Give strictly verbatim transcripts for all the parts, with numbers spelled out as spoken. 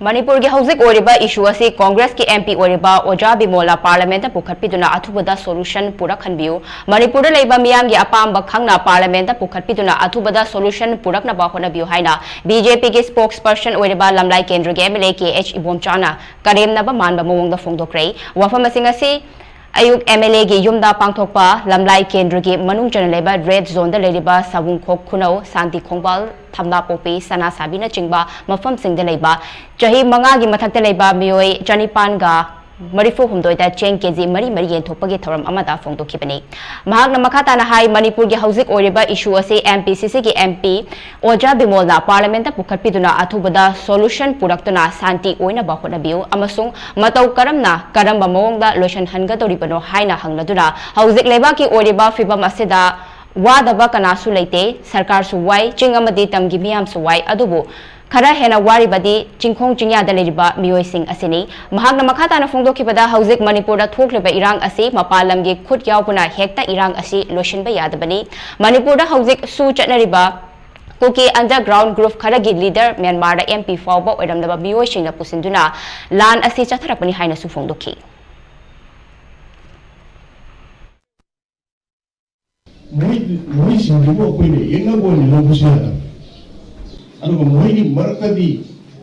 ꯃꯅꯤꯄꯨꯔꯒꯤ ꯍꯧꯖꯤꯛ ꯑꯣꯏꯔꯤꯕ ꯏꯁꯨ ꯑꯁꯤ ꯀꯣꯡꯒ꯭ꯔꯦꯁꯀꯤ ꯑꯦꯝ ꯄꯤ ꯑꯣꯏꯔꯤꯕ ꯑꯣꯖꯥ ꯕꯤꯃꯣꯜꯅ ꯄꯥꯔꯂꯤꯌꯥꯃꯦꯟꯠꯇ ꯄꯨꯈꯠꯄꯤꯗꯨꯅ ꯑꯊꯨꯕꯗ ꯁꯣꯂꯨꯁꯟ ꯄꯨꯔꯛꯍꯟꯕꯤꯌꯨ꯫ ꯃꯅꯤꯄꯨꯔꯗ ꯂꯩꯕ ꯃꯤꯌꯥꯝꯒꯤ ꯑꯄꯥꯝꯕ ꯈꯪꯅ ꯄꯥꯔꯂꯤꯌꯥꯃꯦꯟꯠꯇ ꯄꯨꯈꯠꯄꯤꯗꯨꯅ ꯑꯊꯨꯕꯗ ꯁꯣꯂꯨꯁꯟ ꯄꯨꯔꯛꯅꯕ ꯍꯣꯠꯅꯕꯤꯌꯨ ꯍꯥꯏꯅ ꯕꯤ ꯖꯦ ꯄꯤꯒꯤ ꯁ꯭ꯄꯣꯛꯁ ꯄꯔꯁꯟ ꯑꯣꯏꯔꯤꯕ ꯂꯝꯂꯥꯏ ꯀꯦꯟꯗ꯭ꯔꯒꯤ M L A K H ꯏꯕꯣꯝꯆꯥꯅ ꯀꯔꯦꯝꯅꯕ ꯃꯥꯟꯕ ꯃꯑꯣꯡꯗ ꯐꯣꯡꯗꯣꯛꯈ꯭ꯔꯦ꯫ ꯋꯥꯐꯝ ꯑꯁꯤꯡ ꯑꯁꯤ ꯑꯌꯨꯛ ꯑꯦꯝ ꯑꯦꯜ ꯑꯦꯒꯤ ꯌꯨꯝꯗ ꯄꯥꯡꯊꯣꯛꯄ ꯂꯝꯂꯥꯏ ꯀꯦꯟꯗ꯭ꯔꯒꯤ ꯃꯅꯨꯡ ꯆꯟꯅ ꯂꯩꯕ ꯔꯦꯗ ꯖꯣꯟꯗ ꯂꯩꯔꯤꯕ ꯁꯥꯕꯨꯡꯈꯣꯛ ꯈꯨꯅꯧ, ꯁꯥꯟꯇꯤ ꯈꯣꯡꯕꯥꯜ, ꯊꯝꯅꯥꯄꯣꯛꯄꯤ, ꯁꯅꯥꯁꯥꯕꯤꯅꯆꯤꯡꯕ ꯃꯐꯝꯁꯤꯡꯗ ꯂꯩꯕ ꯆꯍꯤ ꯃꯉꯥꯒꯤ ꯃꯊꯛꯇ ꯂꯩꯕ ꯃꯤꯑꯣꯏ ꯆꯅꯤꯄꯥꯟꯒ ꯃꯔꯤꯐꯨ ꯍꯨꯝꯗꯣꯏꯗ ꯆꯦꯡ ꯀꯦꯖꯤ ꯃꯔꯤ ꯃꯔꯤ ꯌꯦꯟꯊꯣꯛꯄꯒꯤ ꯊꯧꯔꯝ ꯑꯃꯗ ꯐꯣꯡꯗꯣꯛꯈꯤꯕꯅꯤ꯫ ꯃꯍꯥꯛꯅ ꯃꯈꯥ ꯇꯥꯅ ꯍꯥꯏ, ꯃꯅꯤꯄꯨꯔꯒꯤ ꯍꯧꯖꯤꯛ ꯑꯣꯏꯔꯤꯕ ꯏꯁꯨ ꯑꯁꯤ ꯑꯦꯝ ꯄꯤ ꯁꯤ ꯁꯤꯒꯤ ꯑꯦꯝ ꯄꯤ ꯑꯣꯖꯥ ꯕꯤꯃꯣꯜꯅ ꯄꯥꯔꯂꯤꯌꯥꯃꯦꯟꯠꯇ ꯄꯨꯈꯠꯄꯤꯗꯨꯅ ꯑꯊꯨꯕꯗ ꯁꯣꯂꯨꯁꯟ ꯄꯨꯔꯛꯇꯨꯅ ꯁꯥꯟꯇꯤ ꯑꯣꯏꯅꯕ ꯍꯣꯠꯅꯕꯤꯌꯨ ꯑꯃꯁꯨꯡ ꯃꯇꯧ ꯀꯔꯝꯅ, ꯀꯔꯝꯕ ꯃꯑꯣꯡꯗ ꯂꯣꯏꯁꯤꯟꯍꯟꯒꯗꯧꯔꯤꯕꯅꯣ ꯍꯥꯏꯅ ꯍꯪꯂꯗꯨꯅ, ꯍꯧꯖꯤꯛ ꯂꯩꯕꯥꯛꯀꯤ ꯑꯣꯏꯔꯤꯕ ꯐꯤꯕꯝ ꯑꯁꯤꯗ ꯋꯥꯗꯕ ꯀꯅꯥꯁꯨ ꯂꯩꯇꯦ꯫ ꯁꯔꯀꯥꯔꯁꯨ ꯋꯥꯏ, ꯆꯤꯡ ꯑꯃꯗꯤ ꯇꯝꯒꯤ ꯃꯤꯌꯥꯝꯁꯨ ꯋꯥꯏ꯫ ꯑꯗꯨꯕꯨ ꯈꯔ ꯍꯦꯟꯅ ꯋꯥꯔꯤꯕꯗꯤ ꯆꯤꯡꯈꯣꯡ ꯆꯤꯡꯌꯥꯗ ꯂꯩꯔꯤꯕ ꯃꯤꯑꯣꯏꯁꯤꯡ ꯑꯁꯤꯅꯤ꯫ ꯃꯍꯥꯛꯅ ꯃꯈꯥ ꯇꯥꯅ ꯐꯣꯡꯗꯣꯛꯈꯤꯕꯗ, ꯍꯧꯖꯤꯛ ꯃꯅꯤꯄꯨꯔꯗ ꯊꯣꯛꯂꯤꯕ ꯏꯔꯥꯡ ꯑꯁꯤ ꯃꯄꯥꯟ ꯂꯝꯒꯤ ꯈꯨꯠ ꯌꯥꯎꯕꯅ ꯍꯦꯛꯇ ꯏꯔꯥꯡ ꯑꯁꯤ ꯂꯣꯏꯁꯤꯟꯕ ꯌꯥꯗꯕꯅꯤ꯫ ꯃꯅꯤꯄꯨꯔꯗ ꯍꯧꯖꯤꯛ ꯁꯨ ꯆꯠꯅꯔꯤꯕ ꯀꯨꯀꯤ ꯑꯟꯗꯔꯒ꯭ꯔꯥꯎꯟ ꯒ꯭ꯔꯨꯞ ꯈꯔꯒꯤ ꯂꯤꯗꯔ, ꯃ꯭ꯌꯥꯟꯃꯥꯔꯗ ꯑꯦꯝ ꯄꯤ ꯐꯥꯎꯕ ꯑꯣꯏꯔꯝꯂꯕ ꯃꯤꯑꯣꯏꯁꯤꯡꯅ ꯄꯨꯁꯤꯟꯗꯨꯅ ꯂꯥꯟ ꯑꯁꯤ ꯆꯠꯊꯔꯛꯄꯅꯤ ꯍꯥꯏꯅꯁꯨ ꯐꯣꯡꯗꯣꯛꯈꯤ꯫ ꯃꯈꯣꯏ, ꯃꯈꯣꯏꯁꯤꯡꯗꯨꯕꯨ ꯑꯩꯈꯣꯏꯅ ꯌꯦꯛꯅꯕ ꯑꯣꯏꯅ ꯂꯧꯕꯁꯨ ꯌꯥꯗꯕ꯫ ꯑꯗꯨꯒ ꯃꯈꯣꯏꯒꯤ ꯃꯔꯛꯇꯗꯤ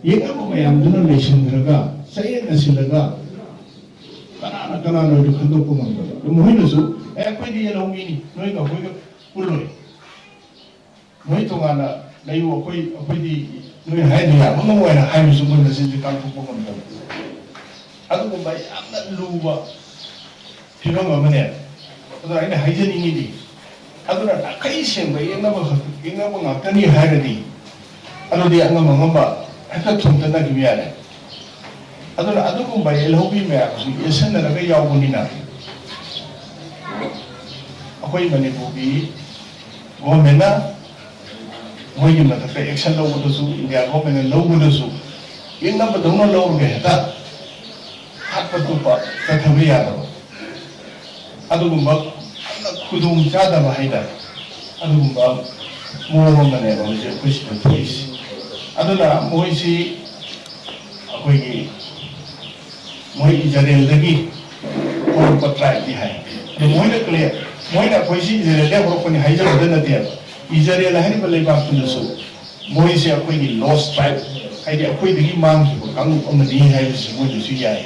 ꯌꯦꯛꯅꯕ ꯃꯌꯥꯝꯗꯨꯅ ꯂꯩꯁꯤꯟꯈ꯭ꯔꯒ, ꯆꯌꯦꯠꯅ ꯁꯤꯜꯂꯒ, ꯀꯅꯥꯅ ꯀꯅꯥꯅꯣ ꯍꯥꯏꯗꯨ ꯈꯟꯗꯣꯛꯄ ꯉꯝꯗꯕ꯫ ꯑꯗꯨ ꯃꯈꯣꯏꯅꯁꯨ, "ꯑꯦ, ꯑꯩꯈꯣꯏꯗꯤ ꯌꯦꯜꯍꯧꯃꯤꯅꯤ, ꯅꯣꯏꯒ ꯑꯩꯈꯣꯏꯒ ꯄꯨꯜꯂꯣꯏ꯫ ꯃꯈꯣꯏ ꯇꯣꯉꯥꯟꯅ ꯂꯩꯌꯨ, ꯑꯩꯈꯣꯏ, ꯑꯩꯈꯣꯏꯗꯤ ꯅꯣꯏ ꯍꯥꯏꯗꯣ ꯌꯥꯕ ꯉꯝꯃꯣꯏ" ꯍꯥꯏꯅ ꯍꯥꯏꯕꯁꯨ ꯃꯣꯏ ꯃꯆꯤꯟꯁꯦ ꯀꯥꯡꯊꯣꯛꯄ ꯉꯝꯗꯕ꯫ ꯑꯗꯨꯒꯨꯝꯕ ꯌꯥꯝꯅ ꯂꯨꯕ ꯐꯤꯕꯝ ꯑꯃꯅꯦ꯫ ꯑꯗꯨꯅ ꯑꯩꯅ ꯍꯥꯏꯖꯅꯤꯡꯉꯤꯗꯤ, ꯑꯗꯨꯅ ꯅꯥꯈꯩ ꯁꯦꯡꯕ ꯌꯦꯛꯅꯕ ꯈꯛ-, ꯌꯦꯛꯅꯕ ꯉꯥꯛꯇꯅꯤ ꯍꯥꯏꯔꯗꯤ, ꯑꯗꯨꯗꯤ ꯑꯉꯝ ꯑꯉꯝꯕ ꯍꯦꯛꯇ ꯊꯣꯝꯇꯠꯅꯈꯤꯕ ꯌꯥꯔꯦ꯫ ꯑꯗꯨꯅ ꯑꯗꯨꯒꯨꯝꯕ ꯌꯦꯜꯍꯧꯕꯤ ꯃꯌꯥꯝꯁꯨ ꯌꯦꯠꯁꯟꯅꯔꯒ ꯌꯥꯎꯕꯅꯤꯅ, ꯑꯩꯈꯣꯏ ꯃꯅꯤꯄꯨꯔꯒꯤ ꯒꯣꯔꯃꯦꯟꯅ ꯃꯣꯏꯒꯤ ꯃꯊꯛꯇ ꯑꯦꯛꯁꯟ ꯂꯧꯕꯗꯁꯨ, ꯏꯟꯗꯤꯌꯥ ꯒꯣꯔꯃꯦꯟꯅ ꯂꯧꯕꯗꯁꯨ, ꯌꯦꯛꯅꯕꯗꯧꯅ ꯂꯧꯔꯒ ꯍꯦꯛꯇ ꯍꯥꯠꯄ ꯇꯨꯞꯄ ꯆꯠꯊꯕ ꯌꯥꯗꯕ, ꯑꯗꯨꯒꯨꯝꯕ ꯌꯥꯝꯅ ꯈꯨꯗꯣꯡ ꯆꯥꯗꯕ ꯍꯥꯏꯇꯥꯔꯦ, ꯑꯗꯨꯒꯨꯝꯕ ꯃꯑꯣꯡ ꯑꯃꯅꯦꯕ ꯍꯧꯖꯤꯛ ꯑꯩꯈꯣꯏ ꯁꯤꯗ ꯊꯣꯛꯏꯁꯦ꯫ ꯑꯗꯨꯅ ꯃꯣꯏꯁꯤ ꯑꯩꯈꯣꯏꯒꯤ ꯃꯣꯏ ꯏꯖꯔꯦꯜꯗꯒꯤ ꯍꯧꯔꯛꯄ ꯇ꯭ꯔꯥꯏꯕꯅꯤ ꯍꯥꯏ꯫ ꯑꯗꯣ ꯃꯣꯏꯅ ꯀ꯭ꯂꯦꯝ, ꯃꯣꯏꯅ ꯑꯩꯈꯣꯏꯁꯤ ꯏꯖꯔꯦꯜꯗꯒꯤ ꯍꯧꯔꯛꯄꯅꯤ ꯍꯥꯏꯖꯕꯗ ꯅꯠꯇꯦꯕ꯫ ꯏꯖꯔꯦꯜ ꯍꯥꯏꯔꯤꯕ ꯂꯩꯕꯥꯛꯇꯨꯅꯁꯨ ꯃꯣꯏꯁꯦ ꯑꯩꯈꯣꯏꯒꯤ ꯂꯣꯁ ꯇ꯭ꯔꯥꯏꯕ, ꯍꯥꯏꯗꯤ ꯑꯩꯈꯣꯏꯗꯒꯤ ꯃꯥꯡꯈꯤꯕ ꯀꯥꯡꯂꯨꯞ ꯑꯃꯅꯤ ꯍꯥꯏꯕꯁꯤ ꯃꯣꯏꯅꯁꯨ ꯌꯥꯏ꯫